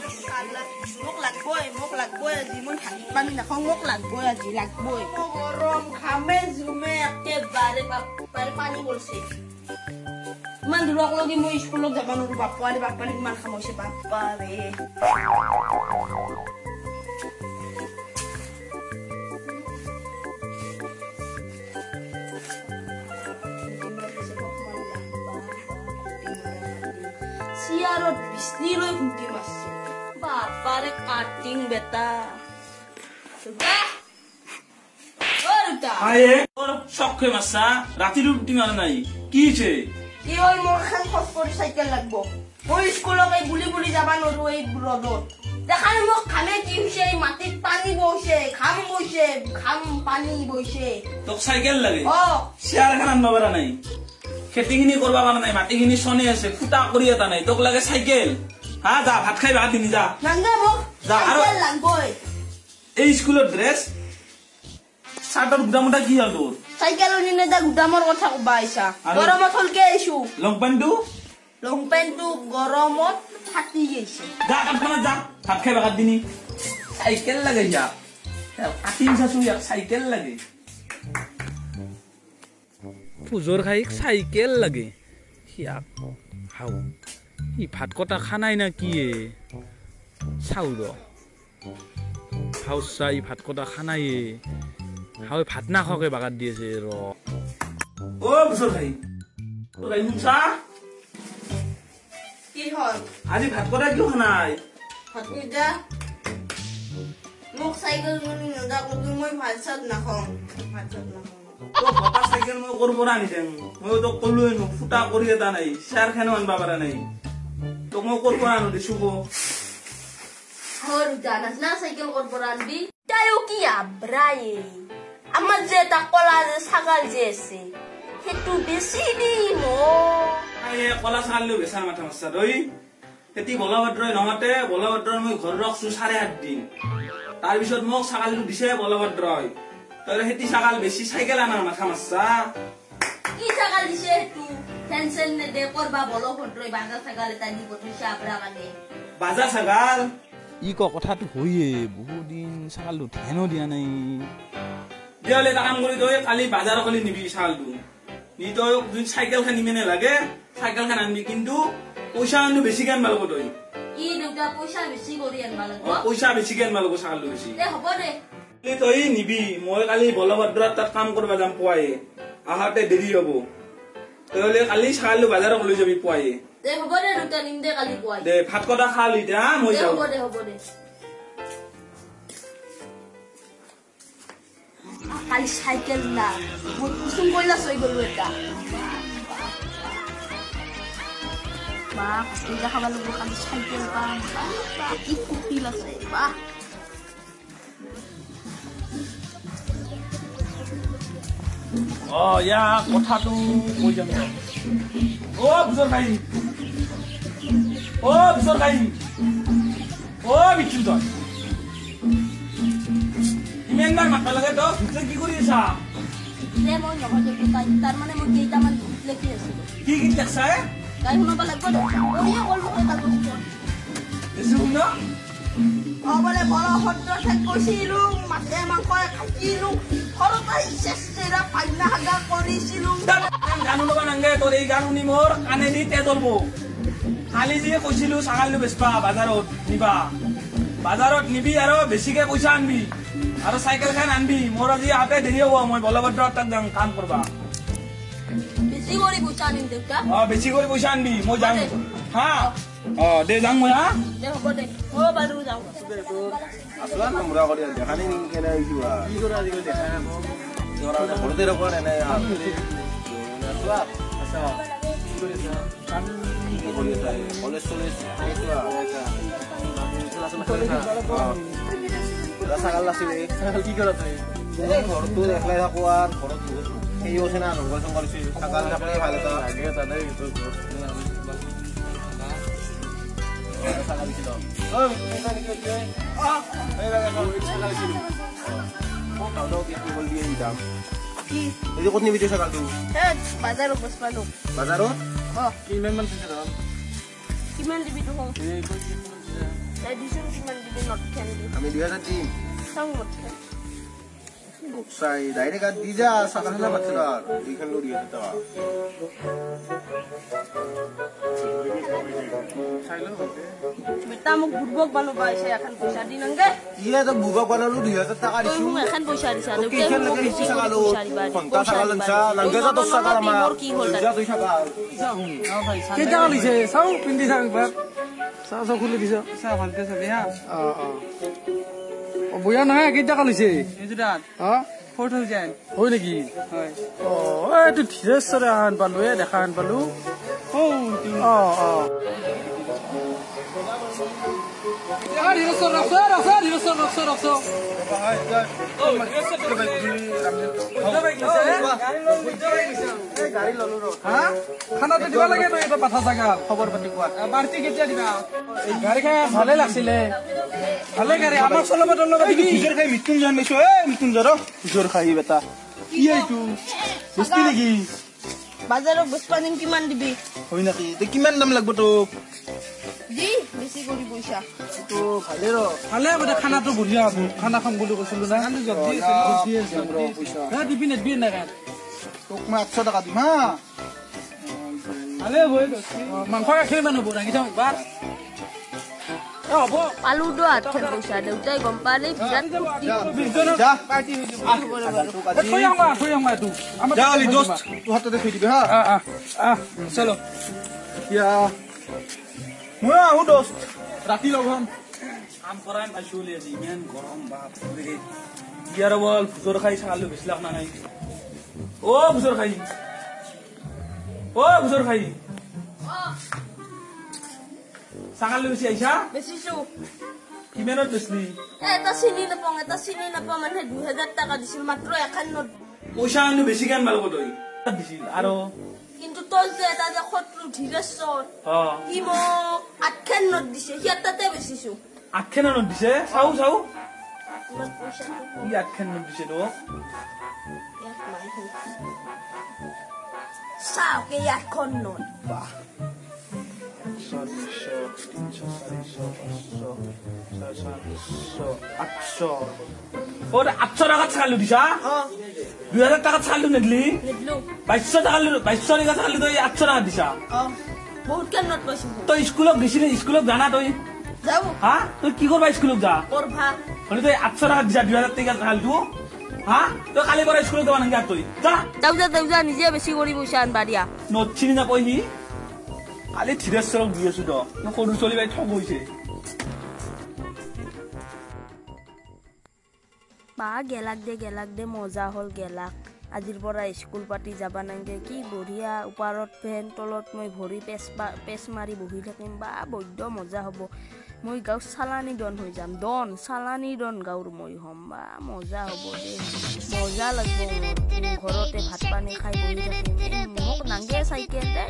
মোক লাগবই, মোক লাগবই আজি। মই ভাত পানী নাখাওঁ, মোক লাগবই আজি, লাগবই। গৰম ঘামে জুমে একেবাৰে বাপ্পাৰে পানী পৰিছে। ইমান দূৰক লগি মই স্কুলত যাব নোৱাৰো। বাপ্পাৰে বাপ্পাৰে কিমান খাম হৈছে বাপ্পাৰে। চিয়াৰত বিচনী লৈ খুন্দি মাৰছে বাপাৰে, কাটিং বেটা। মাৰছা ৰাতি ৰুটি মাৰা নাই, কি হৈছে? কি হ'ল, মোৰ এখন খৰচ কৰি চাইকেল লাগব। মই স্কুলক এই বুলি বুলি যাব নোৱাৰো এই ৰ'দত। দেখা নাই মোক ঘামে কি হৈছে, এই মাটিত পানী বৈছে, ঘাম বৈছে, ঘাম পানী বৈছে। তোক চাইকেল লাগে? অ। চেয়াৰ এখন আনব পৰা নাই, খেতিখিনি কৰিব পৰা নাই, মাটিখিনি চনি আছে, ফুটা কৰি এটা নাই, তোক লাগে চাইকেল। হা, যা ভাত খাই ভাত দিনি যা। নাংগে মোক যা, আৰু- চাইকেল লাগবই। এই স্কুলৰ ড্ৰেছ চাৰ্টৰ গুদামটা কি হ'ল তোৰ? চাইকেলৰ নিনে যা, গুদামৰ কথা কবা আহিছা। আৰু- গৰমত হলকে আহিছো। লং পেণ্টটো? লং পেণ্টটো গৰমত ফাটি গৈছে। যা কাঠখনত যা, ভাত খাই ভাত দিনি। চাইকেল লাগে ইয়াক, কাটিং চাচো ইয়াক চাইকেল লাগে। পুজোৰ খাইক চাইকেল লাগে সিয়াক। হাও ই ভাত কটা খানাই না কি এ? চাও ৰ, হাও চা, ই ভাত কটা খানাই এ। হাও ভাত নাখাওকে বাগাত দি আছে ৰ। অ পুজোৰ খাই, খাই শুনছা? কি হ'ল? আজি ভাত কটা কিয় খানাই? ভাত নিদা মোক, চাইকেল কিনি নিদা কবি, মই ভাত চাত নাখাওঁ, ভাত চাত নাখাওঁ। তোক গোটা চাইকেল মই ক'ৰ পৰা আনি দিম? মই তোক ক'লোৱে নো, ফুটা কৰি এটা নাই, চেয়াৰ খেনো আনবা পৰা নাই, তোক মই ক'ৰ পৰা আনো দিছো ক? সৰু নাজনা চাইকেল ক'ৰ পৰা আনবি? তাইও কি আব্ৰায়ে, আমাৰ যে এটা কলা যে ছাগাল যে আছে, সেইটো বেছি দিম অ। এই কলা ছাগাল লৈ বেচাৰ মাথা মাৰছা তই? সেতি বলভদ্ৰই নহওঁতে বলভদ্ৰৰ মই ঘৰ ৰখছো 7.5 দিন, তাৰপিছত মোক ছাগালটো দিছে বলভদ্ৰই। তই সেতি ছাগাল বেছি চাইকেল আনাৰ মাথা মাৰছা? কি ছাগাল দিছে সেইটো? টেনচন নেদে কৰবা, বলভদ্ৰই বাজা ছাগাল এটা দি পঠাইছে আব্ৰা কাৰণে। বাজা ছাগাল? ই ক কথাটো হয়ে, বহুদিন ছাগালটো ধ্যানো দিয়া নাই। তেতিয়াহ'লে এটা কাম কৰি, তই কালি বাজাৰৰ কালি নিবি ছাগালটো, নি তই যদি চাইকেলখন নিমেনে লাগে চাইকেলখন আনবি, কিন্তু পইচা কিন্তু বেছিকে আনবা লাগব তই। কি দেউতা, পইচা বেছি কৰি আনবা লাগব? অ, পইচা বেছিকে আনবা লাগব ছাগালটো বেছি। দে হ'ব দে। কালি তই নিবি, মই কালি বলভদ্ৰৰ তাত কাম কৰিব যাম পুৱাই, আহাতে দেৰি হ'ব। তই হ'লে কালি ছাগালটো বাজাৰত লৈ যাবি পুৱাই। দে হ'ব দে দেউতা, নিম দে কালি পুৱাই। দে ভাত কটা খালি এতিয়া, হা, মই দে যাওঁ। হ'ব দে, হ'ব দে। কালি চাইকেল না, মই কুচুম কৈলাশ হৈ গলো এটা। বাহ, ভাতকেইটা খাব লাগিব, কালি চাইকেল পাম। বাহ, কি কুকিল আছে বাহ। অ ইয়া কথাটো কৈ যাম ৰ। অ বুজৰ ভাই, অ বুজৰ ভাই, অ বিচ্ছু, তই ইমানবাৰ মাতবা লাগে তই ভিতৰত কি কৰি আছা? দে মই নকওঁ, তাৰমানে মই কেইটামান গীত লিখি আছিলো। কি গীত লেখছা এ? গাই শুনাব লাগিব দে, কৰিয়ে ক'লো কাগজখন। বেছি শুন। অ বোলে বলভদ্ৰ ঠাইত গৈছিলো, মাছে মাংসই খাইছিলো, ঘৰত আহি চেচেৰা পাইনা হাগা কৰিছিলো। গান শুনবা নাংগে তোৰ, এই গান শুনি মোৰ কাণেদি তেজ ওলব। কালি যে কৈছিলো ছাগালটো বেচবা বাজাৰত নিবা, বাজাৰত নিবি আৰু বেছিকে পইচা আনবি আৰু চাইকেলখন আনবি। মোৰ আজি আহাতে দেৰি হ'ব, মই বলভদ্ৰৰ তাত যাম কাম কৰবা। বেছি কৰি পইচা আনিম দেউতা। অ বেছি কৰি পইচা আনবি, মই যাম হা। অ দে যাম মই হা। দে হ'ব দে, মই বাৰু যাওঁ। আসলা না মুৰা কৰি দেখা নাই নেকি? কেনে আহিছো কি কৰা আজিকালি দেখা নাই ঘৰতে ৰখা নাই নাই। আসলা আচ্ছা, কি কৰি আছা? কি কৰি আছা? কলেজ চলেজ ছাগাল আছিলে, ছাগাল কি কৰা তই? এই ঘৰটো একলাই থাকো আৰু ঘৰত বহুত সেই আছে না, জংঘল চংঘল আছে, ছাগাল থাকলে ভাল এটা লাগে। ছাগাল দিছিল ক'ত নিবি তই ছাগালটো? বাজাৰত বচপালো। বাজাৰত? অ। কিমান মান পইচা দাম? কিমান দিবি তোক? দিছোন কিমান দিবি নটখেন দি আমি 2000 দিম চাওঁ নটখেন বক্সাই ডাইৰেক্ট আর দি যা সাকাল পাচ্ছ না এইখান লো 2000 টাকা বেটা মোক বুৰ্বক বানাব আহিছে এখন পইচা দি নংগে ইয়ে তো বুৰ্বক বানালো 2000 টাকা দিছো মোক এখন পইচা দিছা কেইখন লাগে দিছি সাকালো ঘন্টা সাকাল আনছা নংগে যা দশ সাকাল আমার কি হ'ল যা তুই সাকাল কেইটা লিছে চাও পিন্ধি চাও একবাৰ চাও চাও খুলি দিছ চাও ভালকে চাবি হা অ অ অ বয়া নহয় কেইটা লিছে এইজোৰাত অ 4000 হয় নেকি হয় অ এইটো ধীৰেশ্বৰে আন পালো এ দেখা আন পালো অ অ অ ধীৰেশ্বৰ ৰখছ ৰখছ ধীৰেশ্বৰ ৰখছ ৰখছ খানাটো দিবা লাগে তই এইবাৰ পাঠা ছাগাল খবৰ পাতি কোৱা বাৰ্তি কেতিয়া দিবা গাড়ীখন ভালে লাগছিলে ভালে গাড়ী আমাক চলাব তোৰ লগত দিবি নিজৰ খাই মৃত্যুঞ্জয় পাইছো এ মৃত্যুঞ্জয় ৰ নিজৰ খাই বেটা কি এইটো বস্তি নেকি বাজাৰত বস্তু আনিম কিমান দিবি হয় নেকি তে কিমান দাম লাগব তোক দি বেছি কৰি পইচা তো ভালে ৰ ভালে হ'ব দে খানাটো বঢ়িয়া হ'ব খানা খাম বুলি কৈছিলো না জলদি আছে পইচা হা দিবি নে দিবি না তোক মই 800 টকা দিম হা ভালে হ'ব মাংস গাখীৰ মান হ'ব ৰাখি থাম একবাৰ হ'ব পালো দো আঠখন পইচা দেউতাই গম পালে বিৰাট থৈ আহোঁ থৈ আহোঁ এইটো যা অলি দোস্ত তোৰ হাততে থৈ দিবি হা আহ আহ চলো এতিয়া মই আহোঁ দোস্ত ৰাতি লগ হ'ম কাম কৰাই পাইছো বুলি আজি ইমান গৰম বাপৰে ইয়াৰ বল ভোজৰ খাই ছাগালো বেছিলাক না নাই অ ভোজৰ খাই অ ভোজৰ খাই ছাগালো বেছি আহিছা বেচিছো কিমানত বেচলি এটা চিনি নাপাওঁ এটা চিনি নাপাওঁ মানে 2000 টকা দিছিল মাত্ৰ এখন নোট পইচা আনো বেছি কেন পালো তই দিছিল আৰু কিন্তু তই যে এটা যে শত্ৰু ধীৰেশ্বৰ সি মোক 8খন নোট দিছে সিয়াৰ তাতে বেচিছো 8খন নোট দিছে চাও চাও ই 8খন নোট দিছে তোক চাওক এই 8খন নোট বাহ 100 200 300 400 500 600 800 অ 800 টাকা ছাগালো দিছা 2000 টাকা ছাগালো নিদিলি নিদিলো 2200 টাকা 2200 টাকা ছাগালো তই 800 টাকা দিছা বহুত কেন নোট পাইছো তই স্কুলত গেছিলি স্কুলত জানা তই যাও হা তই কি কৰবা স্কুলত যা কৰবা হলে তই 800 টাকা দিছা 2000 টাকা ছাগালটো হা তই কালি পৰা স্কুলত যাব নালাগে তই যা যাও যা যাও যা নিজে বেছি কৰি পইচা আনবা দিয়া নোট চিনি নাপায় সি কালি ধীৰেশ্বৰক দি আছো দ সৰু চলি বাই ঠগ হৈছে বা গেলাক দে গেলাক দে মজা হ'ল গেলাক আজিৰ পৰা স্কুল পাতি যাবা নাংগে কি বঢ়িয়া ওপৰত ফেন তলত মই ভৰি পেচ মাৰি বহি থাকিম বা বৈদ্য মজা হ'ব মই গাঁও চালানি ডন হৈ যাম ডন চালানি ডন গাঁৱৰ মই হ'ম বা মজা হ'ব দে মজা লাগিব ঘৰতে ভাত পানী খাই বহি থাকিম মোক নাংগে চাইকেল দে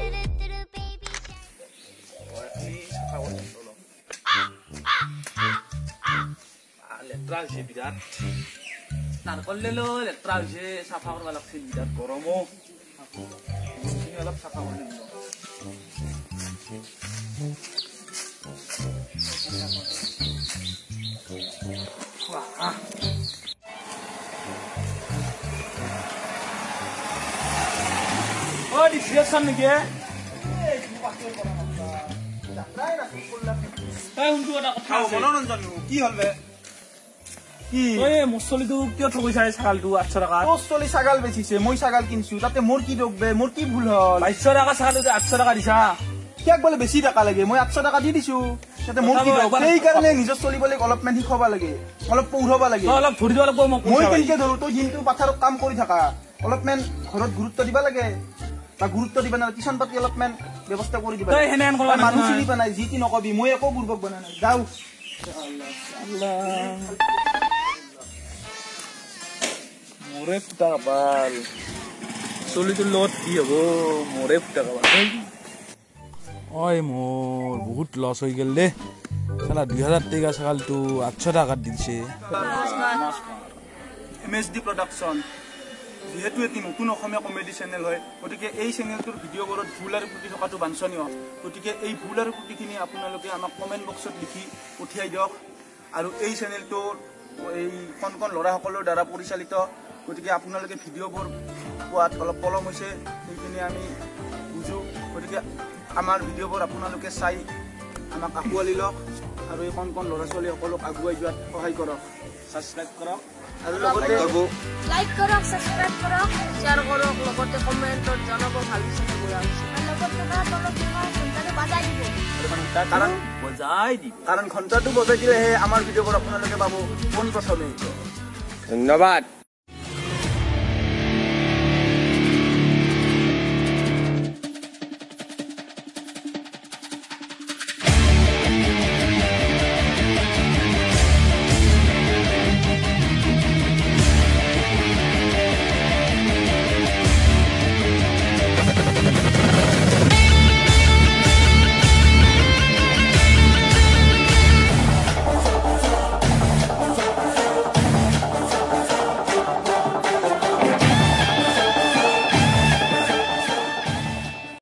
লেতেৰা হৈছে বিৰাট নাৰিকল দিলো লেতেৰা হৈছে চাফা কৰিব লাগছিল বিৰাট গৰমো অলপ চাফা কৰি দিব অ ডিচিশ্যন নেকি কি হ'ল বে কি এই মোৰ চলিটো কিয় ঠগিছা ছাগালটো 800 টকা তোৰ চলি ছাগাল বেচিছে মই ছাগাল কিনছো তাতে মোৰ কি দোষ বে মোৰ কি ভুল হ'ল 2200 টকা ছাগালটো 800 টকা দিছা কিয়াক বোলে বেছি টকা লাগে মই 800 টকা দি দিছো তাতে মোৰ কি দোষ সেইকাৰণে নিজৰ চলিবলৈ অলপমান শিকাব লাগে অলপ পঢ়াব লাগে অলপ ধৰি দিব লাগিব মই কেনেকে ধৰো তই দিনটো পথাৰত কাম কৰি থাকা অলপমান ঘৰত গুৰুত্ব দিব লাগে বা গুৰুত্ব দিব নালাগে টিউচন পাতি অলপমান ব্যৱস্থা কৰি দিবা মানুহ চিনি পোৱা নাই যি টি নকবি মই একো বুৰ্বক বনা নাই যাওঁ মোৰে ফুটা কপাল চলিটোৰ লগত কি হ'ব মোৰে ফুটা কপাল ঐ মোৰ বহুত লছ হৈ গ'ল দেই চালা 2000 টকা ছাগালটো 800 টকাত দিছে MSD production. যিহেতু এটি নতুন অসমীয়া কমেডি চেনেল হয়, গতিকে এই চেনেলটোৰ ভিডিঅ'বোৰত ভুল আৰু ত্ৰুটি থকাটো বাঞ্ছনীয়। গতিকে এই ভুল আৰু ত্ৰুটিখিনি আপোনালোকে আমাক কমেণ্ট বক্সত লিখি পঠিয়াই দিয়ক। আৰু এই চেনেলটোৰ এই কণ কণ ল'ৰাসকলৰ দ্বাৰা পৰিচালিত, গতিকে আপোনালোকে ভিডিঅ'বোৰ পোৱাত অলপ পলম হৈছে, সেইখিনি আমি বুজোঁ। গতিকে আমাৰ ভিডিঅ'বোৰ আপোনালোকে চাই আমাক আঁকোৱালি লওক আৰু এই কণ কণ ল'ৰা ছোৱালীসকলক আগুৱাই যোৱাত সহায় কৰক। ছাবস্ক্ৰাইব কৰক আৰু লগতে লাইক কৰক, ছাবস্ক্ৰাইব কৰক, শ্বেয়াৰ কৰক, লগতে কমেণ্টত জনাব ভাল হৈছে নে বেয়া হৈছে, আৰু লগত থকা তলত থকা ঘণ্টাটো বাজাই দিব। কাৰণ বজাই দিব, কাৰণ ঘণ্টাটো বজাই দিলেহে আমাৰ ভিডিঅ'বোৰ আপোনালোকে পাব পোনপ্ৰথমে। ধন্যবাদ।